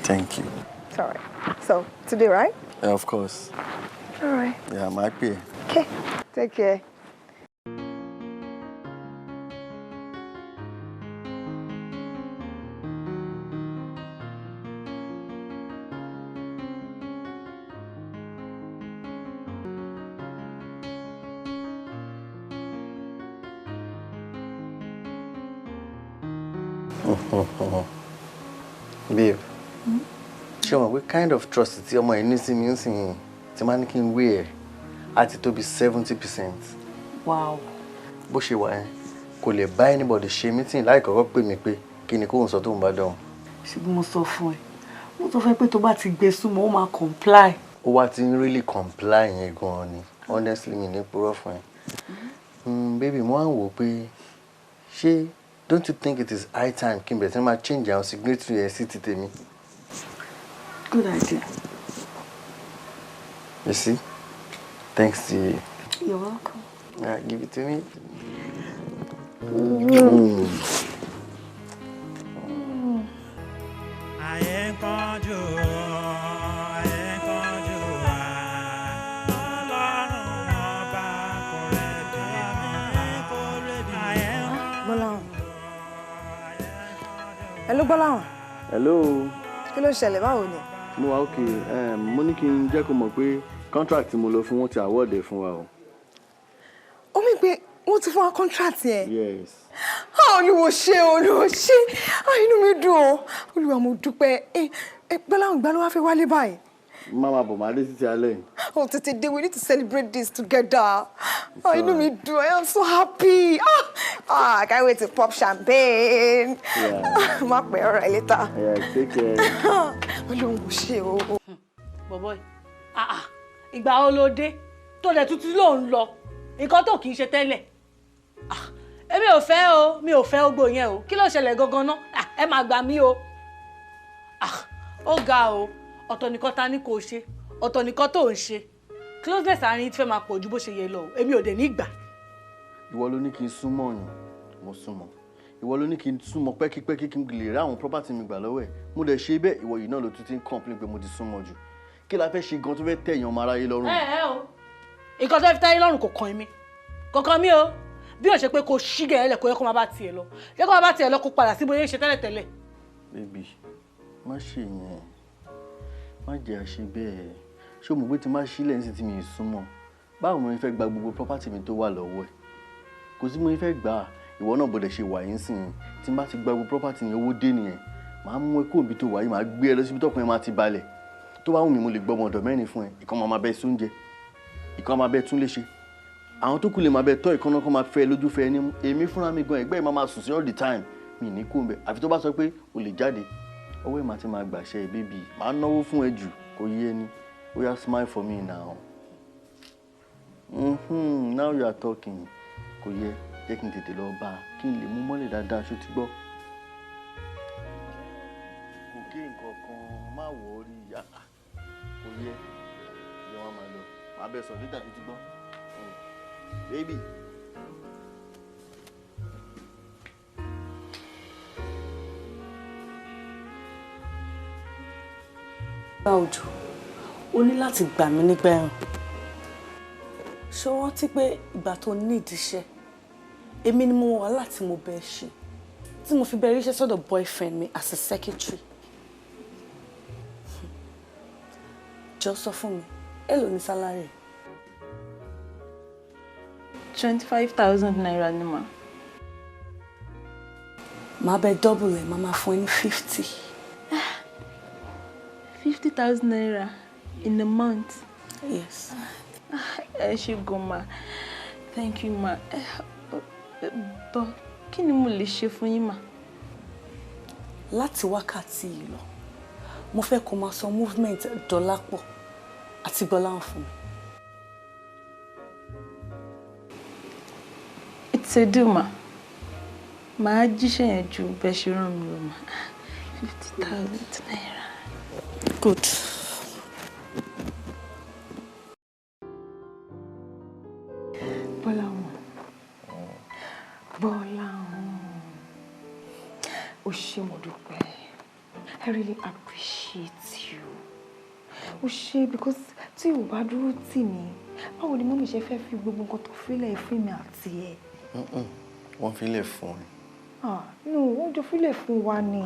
Thank you. It's all right. So, today, right? Yeah, of course. All right. Yeah, I'm happy. Okay. Take care. Babe, ṣé o mọ̀ pé kind of trust tí ọmọ yìí ní sí mi ń sìn yìí tí máa ní kí n wé ẹ̀ á ti tó bí 70%. Wow. Bó ṣe wà yẹn, kò lè bá anybody ṣe meeting láì kọ́kọ́ pè mí pé kí ni kóun sọ tóun bá dán. Ṣùgbọ́n mo sọ fún ẹ, mo sọ fún ẹ pé tó bá ti gbé súnmọ́, ó máa comply. Ó wá ti ń really comply yẹn gan-an ni, honestly mi ní purọ́ fún ẹ. Baby, mo wá ń wò ó pé ṣé don't you think it is high time kí n bẹ̀rẹ̀ sí máa change àwọn signatory ẹ̀ sí ti tèmi? Good idea. You see? Thanks to you. You're welcome. Yeah, give it to me. Ayé ń kánjú, ayé ń kánjú wá. Ọlọ́run ọba kò rẹ̀ bí kan. Ayé ń Gbọ́láhàn. Hello, Gbọ́láhàn. Hello. Kí ló ṣẹlẹ̀, báwo ni? Mo wà okay. Mo ní kí n jẹ́ kó mọ̀ pé contract tí mo lọ fún wọn ti award ẹ̀ fún wa o. Ó mì pé wọ́n ti fún wa contract yẹn. Yes. Ah, Olúwo ṣé, Olúwo ṣé. Ah, inú mi dùn o. Olúwa, mo dúpẹ́. Ẹ Gbọ́láhàn, ìgbà ló wá fẹ́ wálé báyìí? Má máa bọ̀, máa dé títí alẹ́ yìí. Oh, tètè dé, we need to celebrate this together. Ah, inú mi dùn, I am so happy. Ah, ah, I can't wait to pop champagne. Yeah. Má pẹ́, all right, later. Yeah, take care. Ọlọ́run kò ṣe o. Bọ̀bọ̀ yìí, ah ah, ìgbà wo ló dé tó lẹ̀ tuntun ló ń lọ? Nǹkan tó kì í ṣe tẹ́lẹ̀. Ah, èmi ò fẹ́ o, mi ò fẹ́ ogbó yẹn o. Kí ló ṣẹlẹ̀ gangan ná? Ah, ẹ máa gbà mí o. Ah, ó ga o, ọ̀tọ̀ nìkan ta ni kò ṣe, ọ̀tọ̀ nìkan tó ń ṣe. Closeness àárín ti fẹ́ máa pọ̀ ju bó ṣe yẹ lọ o. Èmi ò dẹ̀ ní gbà. Ìwọ ló ní kí n súnmọ́ yàn, mo súnmọ́. Ìwọ ló ní kí n súnmọ́ pẹ́kípẹ́kí kí n lè rí àwọn property mi gbà lọ́wọ́ ẹ̀. Mo dẹ̀ ṣe bẹ́ẹ̀, ìwọ yìí náà ló tún ti ń complain pé mo ti súnmọ́ jù. Kí la fẹ́ ṣe gan tó fẹ́ tẹ̀ èèyàn ọmọ aráyé lọ́rùn? Ẹ ẹ o, nǹkan tó fi táyé lọ́rùn kò kàn mí, kò kàn mí o. Bí o ṣe pé kò ṣí gẹ̀ẹ́lẹ̀, kò yẹ kó máa bá tiẹ̀ lọ, jẹ́ kó máa bá tiẹ̀ lọ, kó padà sí bóyá ń ṣe tẹ́lẹ̀tẹ́lẹ̀. Baby, má ṣe yẹn, má jẹ́ àṣe bẹ́ẹ̀. Ṣé o mọ̀ pé tí má sílẹ̀ ní ti mi ì súnmọ́, báwo mo fẹ́ gba gbogbo property mi tó wà lọ́wọ́ ẹ̀? Kò sí mo fẹ́ gbà á. Ìwọ náà bọ̀dẹ̀ ṣe wà yín sìn yín, tí n bá ti gba gbogbo property yẹn, owó dé nìyẹn, màá mú ẹ kó òbí tó wà yìí, màá gbé ẹ lọ síbi tọkùnrin máa ti balẹ̀. Tó bá wù mí, mo lè gbọ́ ọmọ ọ̀dọ̀ mẹ́rin fún ẹ. Ìkan máa bẹ sóúnjẹ, ìkan máa bẹ tún léṣe, Àwọn tó kù lè máa bẹ tọ́ ìkànnà kan máa fẹ́ lójú fẹ́ ní èmi fúnra mi gan ẹgbẹ́ máa sùn sí all the time. Mi ní kú mbẹ. Àfi tó bá sọ pé o lè jáde. Ọwọ́ ẹ̀ máa ti máa gbàṣẹ bébì. Màá náwó fún ẹ jù kò yé ni. Ó yá smile for me now. Now you are talking. Kò yẹ jẹ́ kí n tètè lọ bá a kí n lè mú mọ́lẹ̀ dáadáa ṣó ti gbọ́. Kò kí nǹkan kan má wọ̀ rí ìyá. Kò yẹ jẹ́ wọ́n máa lọ. Màá bẹ sọ nígbà tó ti gbọ́. Baby. Bá òjò, o ní láti gbà mí nígbà ẹ̀rùn. Ṣé o rántí pé ìgbà tó ní ìdíṣẹ́, èmi ni mo wà láti mo bẹ́ẹ̀ ṣe, tí mo fi bẹ̀rẹ̀ iṣẹ́ sọ́dọ̀ boyfriend mi as a secretary. Jọ sọ fún mi, èló ni salary? 25,000 naira ni mà. Màá bẹ double ẹ̀, màá máa fún ẹ ní 50. 50,000 naira in a month. Yes. Ẹ ṣé gan ma. Thank you ma. But kí ni mo lè ṣe fún yín ma? Láti wákàtí yìí lọ, mo fẹ́ kó máa sọ movement Dọlápọ̀ àti Gbọ́láhàn fún mi. It's a deal ma. Màá jíṣẹ́ yẹn ju bẹ́ẹ̀ ṣe rán mi lọ ma. 50,000 naira. Good. Bọ́láhàn. Bọ́láhàn. O ṣé mo dúpẹ́. I really appreciate you. O ṣé because tí o bá dúró tì mí, báwo ni mọ́mí ṣe fẹ́ fi gbogbo nǹkan tó fílẹ̀ fún mi àti ẹ̀? Wọ́n fílẹ̀ fún ẹ. Ah, no, wọ́n jọ fílẹ̀ fún wa ni.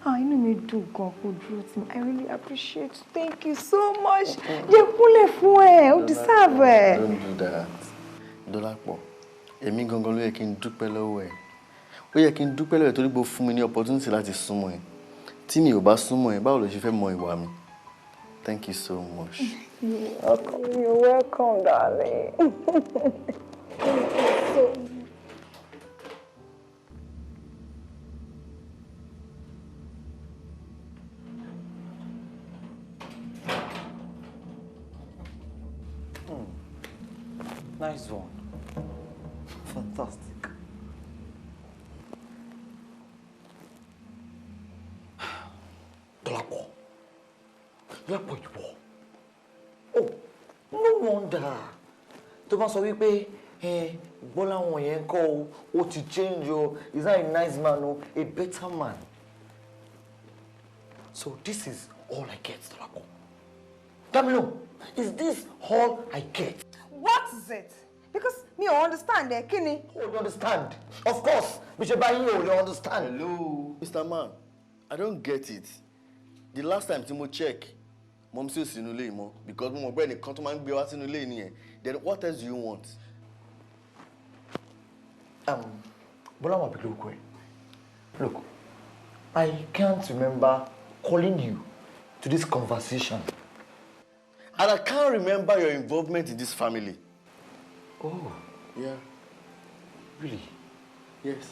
Ah, inú mi dùn gan kó dúró tì mí. I really appreciate you. Thank you so much. Jẹ́ kúnlẹ̀ fún ẹ, o deserve ẹ. Don't do that. Dọ́lápọ̀, èmi gangan ló yẹ kí n dúpẹ́ lọ́wọ́ ẹ. Ó yẹ kí n dúpẹ́ lọ́wọ́ ẹ torí pé ó fún mi ní opportunity láti súnmọ́ ẹ. Tí mi ò bá súnmọ́ ẹ, báwo lo ṣe fẹ́ mọ ìwà mi? Thank you so much. You're welcome. You're welcome, darling. Thank you so much. Nice one. Fantastic. Dọ́lápọ̀. Dọ́lápọ̀ ìwọ. Oh, no wonder. Tó bá sọ wípé Gbọ́láhàn yẹn kọ́ o, ó ti change o, he's not a nice man o, a better man. So this is all I get, Dọ́lápọ̀. Damilo, is this all I get? What is it? Because me, I understand, eh, Kini. Oh, you understand? Of course. Mr. Bayi, you understand. Hello, Mr. Man. I don't get it. The last time Timo check, Mom says sínú ilé mọ́ because mo mọ̀ pé ẹnìkan tó máa ń gbé wá sínú ilé nìyẹn. Then what else do you want? Bọ́lá Abilokwe, look, I can't remember calling you to this conversation. And I can't remember your involvement in this family. Oh. Yeah. Really? Yes.